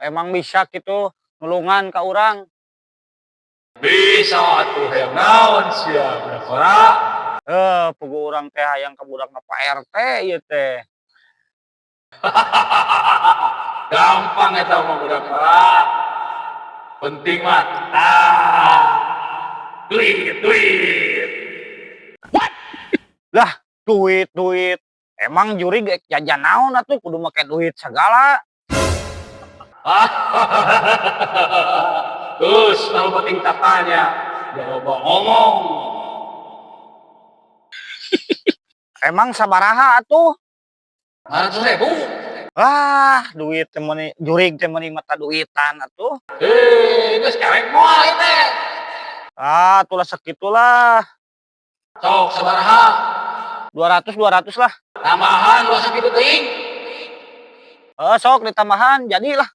Emang bisa gitu nulungan ka urang? Bisa atuh, hayang naon sia, budak ora? Eh, puguh urang teh hayang ka budak ka Pak RT ieu teh. Gampang eta mah, budak ora. Penting mah tah. Duit, duit. Lah, duit, duit. Emang jurig rek jajan naon atuh kudu make duit segala? Terus kalau penting tatanya, jangan ngomong. Emang sabaraha atuh? 500 ribu. Ah, duit teh meuni jurig teh meuni mata duitan atuh. Eh, geus kerek moal ieu teh? Ah, atulah sakitulah. Sok, sabaraha? 200 200 lah. Tambahan ulah sakitu teuing. Eh, sok ditambahan jadilah.